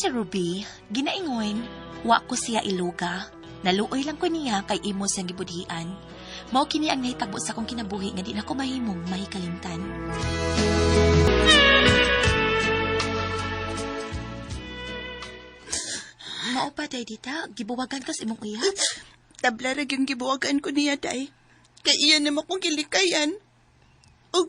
si Ruby, ginaingon, wa ko siya iluga. Naluoy lang ko niya kay imo siyang gibudhian. Mao kini ang nahitabo sa akong kinabuhi nga di na ko mahimong mahikalimtan. Mao pa day dita, gibuwagan kas imong uyab. Tabla ra gyud gibuwagan ko niya, day. Kay iya naman kong gilikayan. Og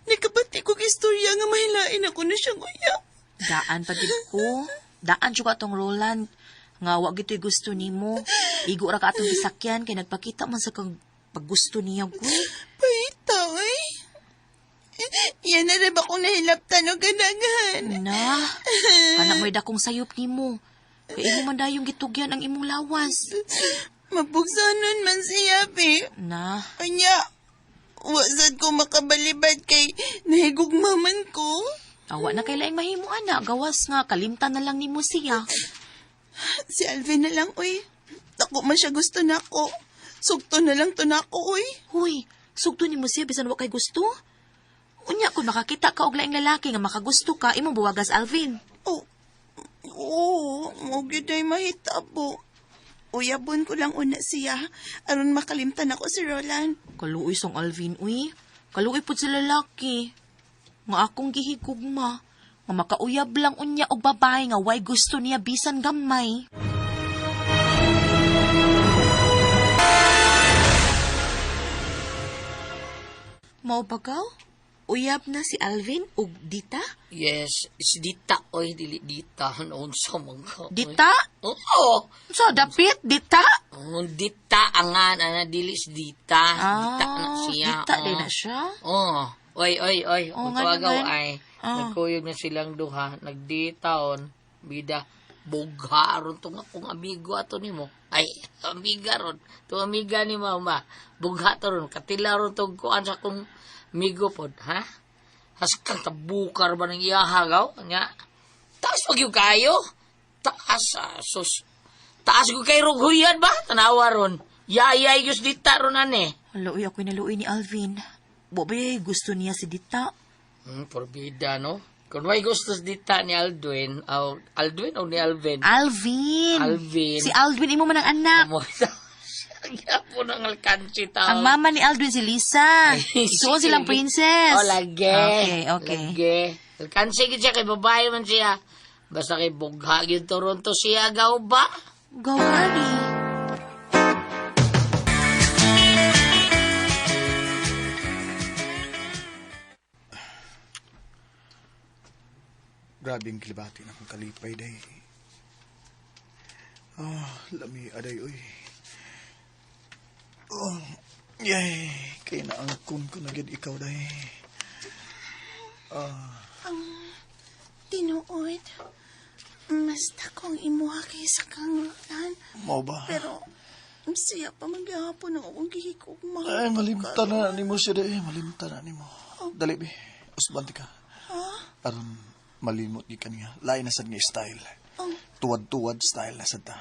nakabati kog istorya nga mahilain ako na siyang uyab. Daan pa gid ko. Daan jud atong Roland. Nga wa gito'y gusto nimo. Igo ra ka atong gisakyan kay nagpakita man sa kang paggusto niya ko. Pahita, oy. Yan na rin ba kong nahilaptan o ganangan? Na, kana mo'y dakong sayop nimo. Kay imo man dayong gitugyan ang imong lawas. Mapugsanon man siya, be. Na, Anya, wasad ko makabalibad kay nahigugmaman ko. awa na kay laing mahimo ana, gawas nga kalimtan na lang nimo siya. Si Alvin na lang, uy. Dako man siya gusto na ako. Sugto na lang to na ako, uy. Huy, sugto nimo siya bisan wa kay gusto. Unya kung makakita ka og laing lalaki nga makagusto ka, imong buwagas Alvin. Oh, oo, mo gyud ay mahitabo. Uyabon ko lang una siya, aron makalimtan ako si Roland. Kaluoy sang Alvin, uy. Kaluoy pud sa lalaki. Nga akong gihigugma. Nga makauyab lang unya og babae nga way gusto niya bisan gamay. Mao ba gaw? Uyab na si Alvin og Dita? Yes, is dita oy dili dita unsa man ka. oy. Dita? Oo. So, dapit, Dita? Oh, dita angan ana dili is dita. Dita na siya. Ah, Dita oh. din na siya. Oh. Oy, oy, oy. Oo Kung nga tuwagaw naman. ay Ah. nagkuyog na silang duha, nagditaon bida bugha aron tong akong amigo ato nimo. Ay, amiga ron. Tong amiga ni mama. Bugha to ron. Katila ron tong kuan sa akong amigo pod, ha? Haskang tabukar ba ng iyaha gaw? Nya. Taas pag yung kayo. Taas, ah, sus. Taas ko kay rughuyan ba? Tanawa ron. Yayay gyud dita ron ane. Hala, uy, ako'y naluoy ni Alvin. Bobay, gusto niya si Dita. Porbida, no? Kung may gusto sa dita ni Aldwin, o Aldwin o ni Alvin? Alvin! Alvin. Si Alvin, imo man ang anak. Mo po ng alkansi tao. Ang mama ni Aldwin si Lisa. Isuon silang princess. Oh, lagi. Okay, okay. Lagi. Alkansi gid siya kay babae man siya. Basta kay bugha gyud Toronto siya gaw ba? Gawani. Grabe ang kilibati na akong kalipay, day. Ah, lami aday, uy. Oh, yay, kay naangkon ko na gid ikaw, day. Tinuod, mas dakong imuha kaysa kang Roland. Mao ba? Pero, siya pa maghihapon ang akong gihigugma. Ay, malimta na nimo siya, day. Malimta na nimo. Dali, bi. Usban ti ka. Aron malimot gi kaniya. Lain na sad nga style. Oh. Tuwad-tuwad style na sad ta.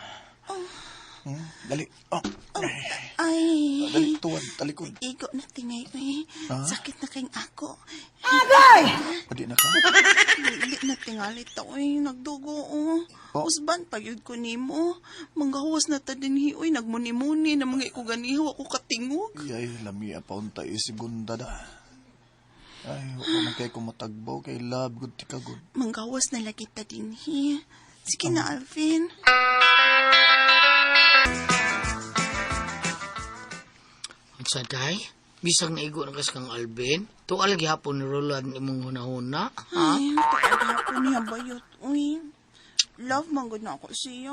Dali. Oh. Ay, Ay, dali, tuwad, talikod. igo na tingay, uy. Sakit na kayong ako. Pwede na ka? Dili na tingali ta, uy. Nagdugo, oh. Oh. Usban, pagyud ko nimo. Manggawas na ta dinhi, uy. Nagmuni-muni na mga ikuganihaw ako katingog. Yay, lami apaunta isigunda da. Ay, wa man kay kumatagbaw kay love good ti ka good. Manggawas na lagi ta dinhi. Sige na, Alvin. Unsa day? Bisag naigo na kas kang Alvin. Tual gihapon ni Roland imong hunahuna. Ha? Ay, tuod ako niya bayot, uy. Love, manggod na ako siya.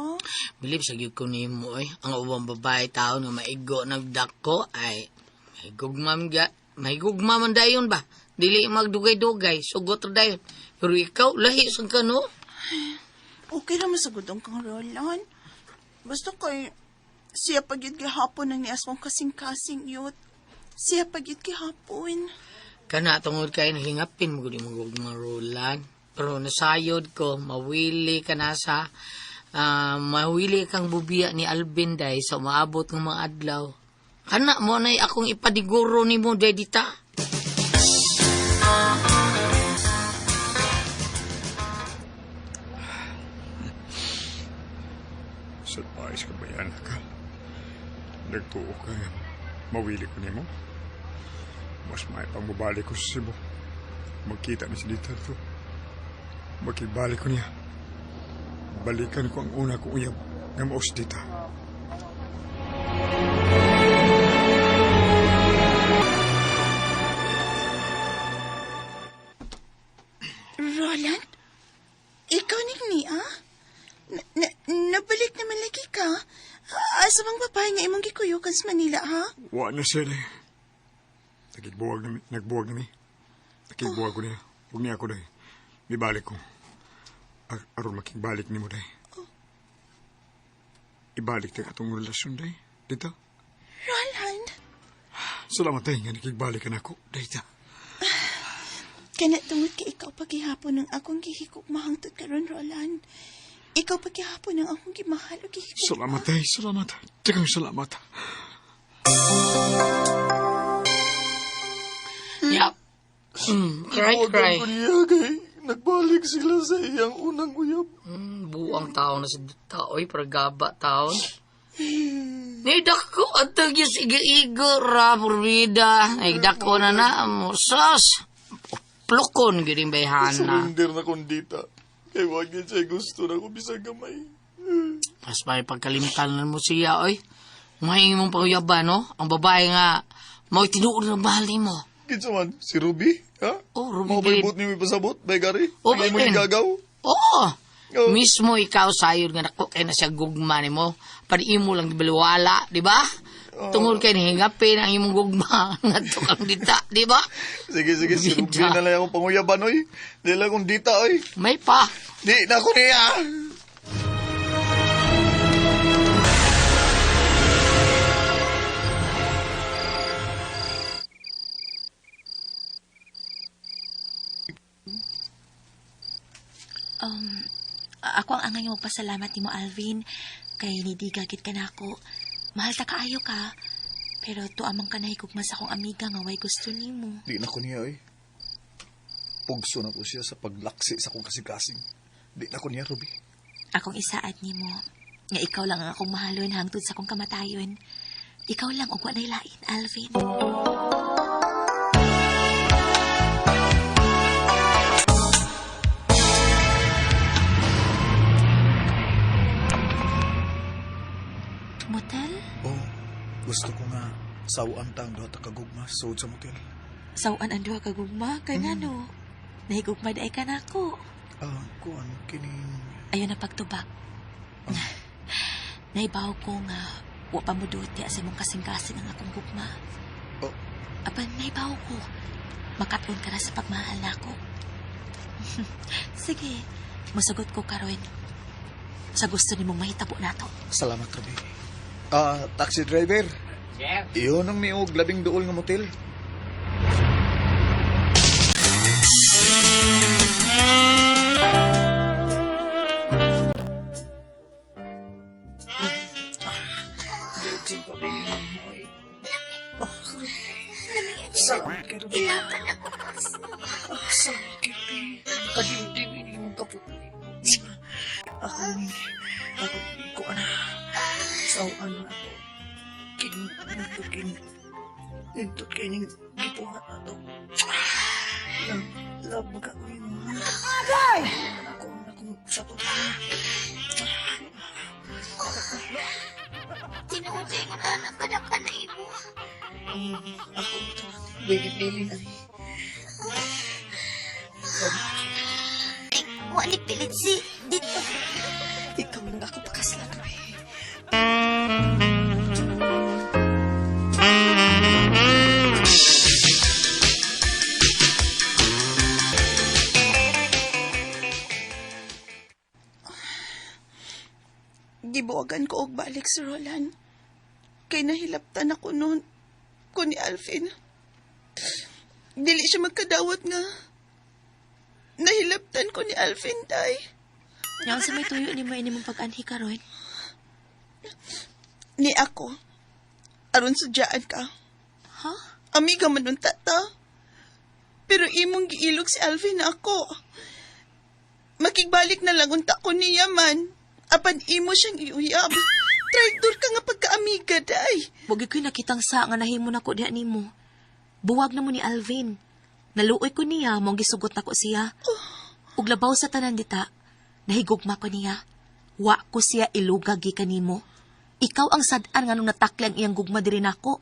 Bilib sa gyud ko nimo oy. Ang ubang babae taon nga maigo nagdako ay mahigugma man ga mahigugma man dayon ba. Dili magdugay-dugay, sugot ra dayon. Pero ikaw lahi sa ka no. Okay ra masagod ang kang Roland. Basta kay siya pagyud gihapon ang nias kong kasing-kasing yut. Siya pagyud gihapon. Kana tungod kay nahingapin mo gud imong gugma Roland. Pero nasayod ko mawili ka na sa mawili kang bubiya ni Alvin day sa maabot ng mga adlaw. Kana mo nay akong ipadiguro nimo day dita. Nagtuo ka nga. Mawili ko nimo. Mas may pang mabalik ko sa Cebu. Magkita na si dita to. Makibalik ko niya. Balikan ko ang una kong uyab nga maos dita. Roland? Ikaw ni niya? Na, nabalik naman lagi ka. Asa bang babae nga imong gikuyukan sa Manila, ha? Wa na siya eh. Nagbuwag na mi. Nagbuwag na mi. Nakigbuwag ko niya. Huwag niya ako day. Mibalik ko. Aron makigbalik ni mo day. Ibalik tayo atong relasyon day. Dita. Roland? Salamat day nga nakigbalik ka na ako. Dita. Kana tungod kay ikaw pagihapon ang akong gihikog mahangtod karon, Roland. Ikaw pagihapon ang akong gimahal o gihikog. Salamat day. Salamat. Daghang salamat. Yep. Cry, cry. Ko niya kay nagbalik sila sa iyang unang uyab. Buang tao na si taoy, pero gaba taon. Ni dako ato gyud igo-igo ra purbida. Ay dako na na mo sos. Plukon gyud yung bayhana. Surrender na kong dita. Kay wag yun siya gusto na ko bisag gamay. Mas may pagkalimtan mo siya oy. May imong panguyaban no. Ang babae nga mao tinuod na mahal nimo. Kinsa man, si Ruby? Ha? Oh, Ruby Mao ba'y Gid. buot nimo ipasabot? Bay gari? Oh, Ang imong bay, gigagaw? Oo. Oh. Mismo ikaw sayod nga nako kay na siya gugma nimo. Pag imo lang gibaliwala, di ba? Tungod kay nihingapin ang imong gugma ngadto kang dita, di ba? Sige, sige, si Ruby Dita. na lang akong panguyaban, oy. Di lang akong dita, oy. May pa. Di na ko niya! Ako ang angay magpasalamat nimo Alvin kay nidiga gid ka nako. Mahal ta kaayo ka. Pero tuamang ka nahigugma sa akong amiga nga way gusto nimo. Di na ko niya, oy. Pugso na ko siya sa paglaksi sa akong kasing-kasing. Di na ko niya, Ruby. Akong isaad nimo nga ikaw lang ang akong mahalon hangtod sa akong kamatayon. Ikaw lang og walay lain, Alvin. Motel? Oh, gusto ko nga sawaan ta ang duha ta kagugma sud sa motel. Sawan ang duha ka gugma kay ngano? Nahigugma daay ka nako. Ah, kuan kining Ayon na pagtubak. Naibaw ko nga wa pa mo duti sa imong kasing-kasing ang akong gugma. Oh. Apan naibaw ko makatun ka na sa pagmahal nako. Sige, musagot ko karon. Sa gusto nimong mahitabo nato. Salamat, Ruby. Ah, taxi driver. Sir. Iyon ang miog labing duol nga motel. Tinuod ko na anak ka na imo. Wali pilit si dito. Ikaw lang ako pakaslan, Ruby. Gibuwagan ko og balik si Roland. Kay nahilaptan ako noon ko ni Alvin. Dili siya magkadawat nga. Nahilaptan ko ni Alvin, day. Yang sa may tuyo nimo ini mong pag-anhi karon. Ni ako. Aron sudyaan ka. Ha? Amiga man nun tata. Pero imong giilog si Alvin na ako. Makigbalik na lang unta ko niya man. Apan imo siyang iuyab. Traidor ka nga pagkaamiga, day. Wag ko'y nakitang sa nga nahimo nako diha nimo. Buwag na mo ni Alvin. Naluoy ko niya, mong gisugot nako siya. Ug labaw sa tanan dita, nahigugma ko niya. Wa ko siya iluga gikan nimo. Ikaw ang sad-an nga nung natakli ang iyang gugma diri nako.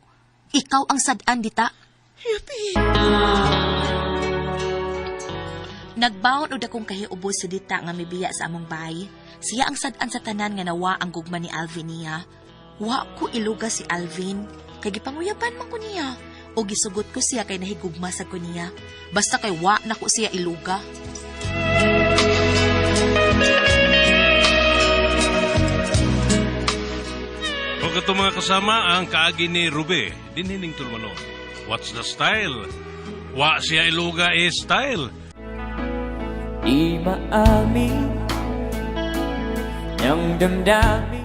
Ikaw ang sad-an dita. Yupi. Nagbaon og dakong kahiubo si Dita nga mibiya sa among bahay. Siya ang sad-an sa tanan nga nawa ang gugma ni Alvin niya. Wa ko iluga si Alvin. Kay gipanguyaban man ko niya. O gisugot ko siya kay nahigugma sa ko niya. Basta kay wa na ko siya iluga. Huwag ito mga kasama ang kaagi ni Rube, dinhining tulmanon. What's the style? Wa siya iluga is style. Di maamin ng damdamin.